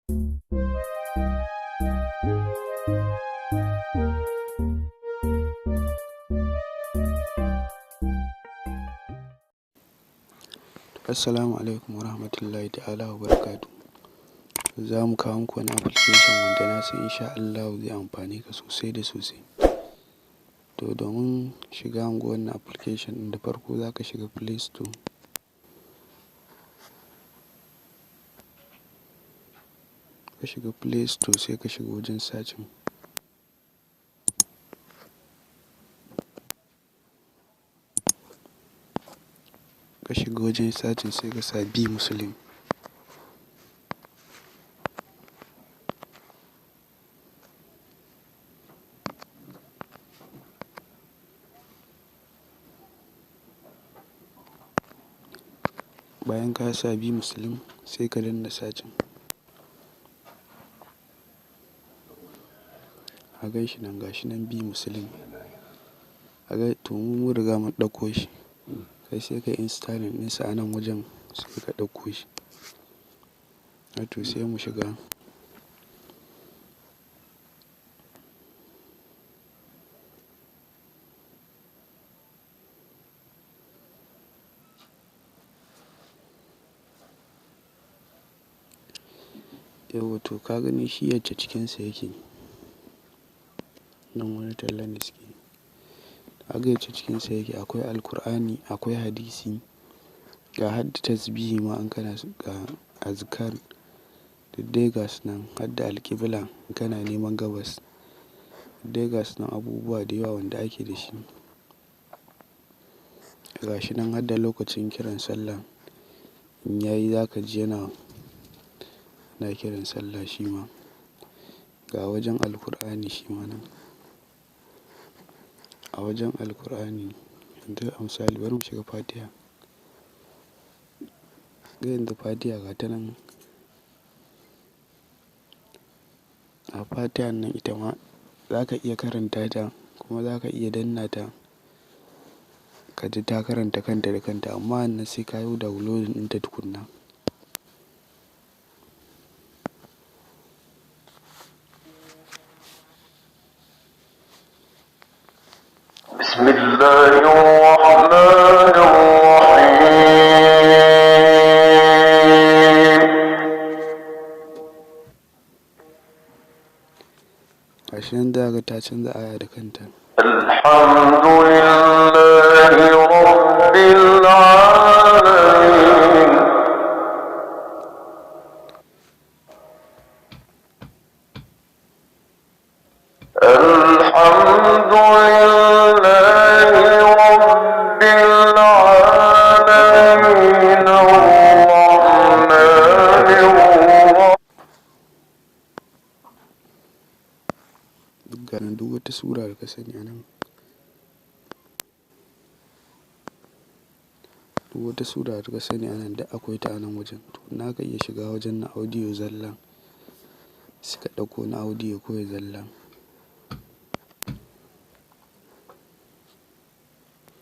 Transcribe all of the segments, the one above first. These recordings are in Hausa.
Assalamu alaikum warahmatullahi ta'ala wa barakatuh. Za mu kawo muku wani application wanda na san insha Allahu zai amfane ka sosai da sosai. To, domin shiga wannan application ɗin, da farko za ka shiga Play Store. Ka shiga Play Store, sai ka shiga wajen searching. Ka shiga wajen searching, sai ka sa Be Muslim. Bayan ka sa Be Muslim, sai ka danna searching. A gan shi nan, gashi nan Be Muslim. A ga, to mu mun riga mun ɗauko shi. Kai sai ka installing ɗinsa a nan wajen, sai ka ɗauko shi. To, sai mu shiga. Yauwa, to ka gani shi yacce cikinsa yake. Nan wani talla ne suke yi. Ka ga yacce cikinsa yake, akwai Alkur'ani, akwai hadisi, ga hadda tasbihi ma in kana so, ga azkar, duk dai ga su nan, hadda alƙibla in kana neman gabas. Duk dai ga su nan, abubuwa da yawa wanda ake da shi. Ga shi nan hadda lokacin kiran sallah. In yayi, za ka ji yana kiran sallah shi ma. Ga wajen Alkur'ani shi ma nan. A wajen Alkur'ani, yanzu a misali bari mu shiga Fatiha. Ga yanzu Fatiha ga ta nan. A Fatihan nan ita ma za ka iya karanta ta, kuma za ka iya danna ta ka ji ta karanta kanta da kanta, amma wannan sai ka yi downloading ɗinta tukunna. بسم الله الرحمن الرحيم. Gashi nan, za ka ga ta canza aya da kanta. الحمد لله رب العالمين. الحمد لله رب العالمين الرحمن الرحيم. Duk ga nan, duk wata sura da ka sani a nan. Duk wata sura da ka sani a nan, duk akwai ta a nan wajen. To, na ka iya shiga wajen na audio zalla, sai ka ɗauko na audio kawai zalla.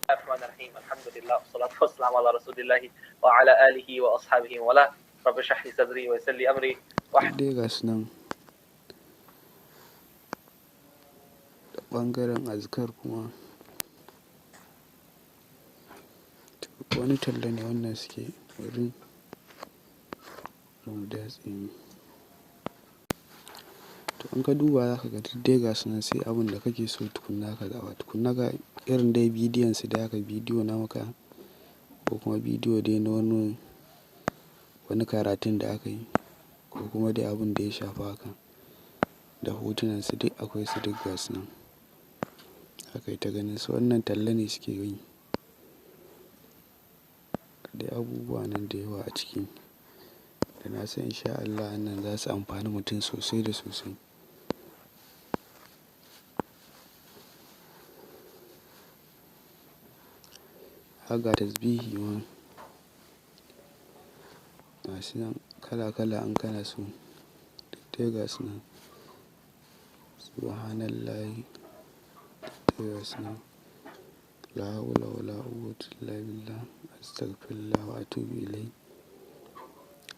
الرحمن الرحيم، الحمد لله والصلاة والسلام على رسول الله وعلى آله وأصحابه وله، رب اشرح لي صدري ويسر لي أمري. Duk dai ga su nan. Da ɓangaren azkar kuma. To, wani talla ne wannan suke, bari mu datse mu. To, in ka duba za ka ga duk dai ga su nan, sai abin da kake so tukunna ka zaɓa. Tukunna ga irin dai bidiyon su da aka bidiyo na maka, ko kuma bidiyo dai na wani karatun da aka yi, ko kuma dai abin da ya shafa haka. Da hotunan su duk akwai su, duk ga su nan. Aka yi ta ganin su, wannan talla ne suke yi. Dai abubuwa nan da yawa a ciki. Da na san insha Allah wannan za su amfani mutum sosai da sosai. Ga tasbihi ma. Ga su nan kala kala in kana so. Duk dai ga su nan. Subhanallahi. Duk dai ga su nan. La hawla wala quwwata illa billah. Astaghfirullah wa atubu ilayh.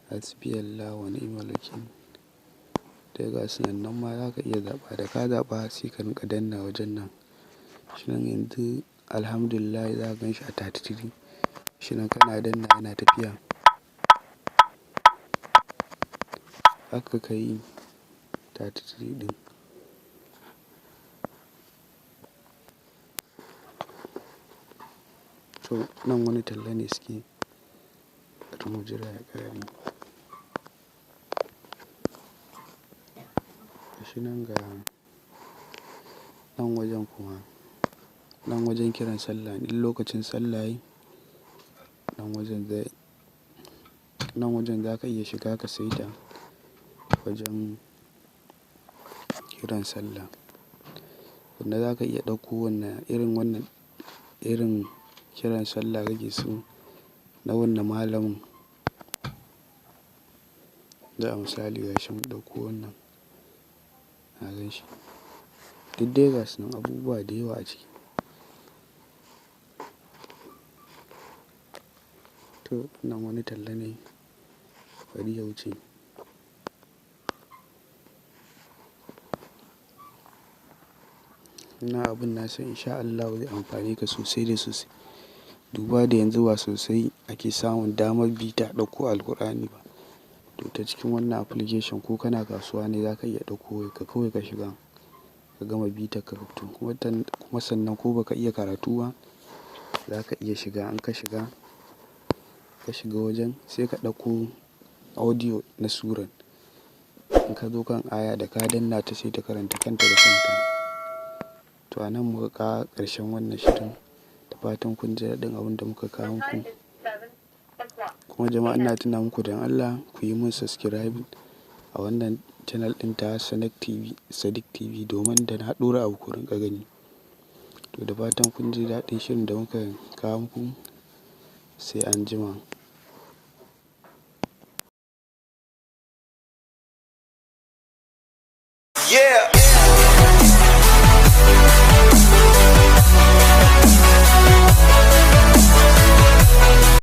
Hasbiyallah wa ni'mal wakil. Dai ga su nan, nan ma za ka iya zaɓa. Da ka zaɓa sai ka rinƙa danna wajen nan. Shi nan yanzu alhamdulillah za ka gan shi a 33. Shi nan kana danna yana tafiya. Haka ka yi 33 ɗin. To nan wani talla ne suke. Bari mu jira ya ƙare. Shi nan ga nan wajen kuma, nan wajen kiran sallah ne. In lokacin sallah yayi, nan wajen zai, nan wajen za ka iya shiga ka saita wajen kiran sallah. Wanda za ka iya ɗauko wannan irin wannan irin kiran sallah kake so na wannan malamin. Da a misali gashi mun ɗauko wannan. Na gan shi. Duk dai gasu nan abubuwa da yawa a ciki. To nan wani talla ne bari ya wuce. Wannan abun na san in sha Allahu zai amfane ka sosai da sosai. Duba da yanzu ba sosai ake samun damar bita ɗauko Alqur'ani ba. To ta cikin wannan application ko kana kasuwa ne za ka iya ɗauko wayarka kawai ka shiga ka gama bitar ka fito. Kuma sannan ko baka iya karatu ba za ka iya shiga. In ka shiga, ka shiga wajen sai ka ɗauko audio na suran. In ka zo kan aya da ka danna ta sai ta karanta kanta da kanta. To a nan muka kawo ƙarshen wannan shirin. Da fatan kun ji daɗin abin da muka kawo muku. Kuma jama'a ina tuna muku don Allah ku yi mun subscribe a wannan channel ɗin ta Sadiq TV, Sadiq TV domin da na ɗora abu ku rinƙa gani. To da fatan kun ji daɗin shirin da muka kawo muku. Sai anjima. Yeah.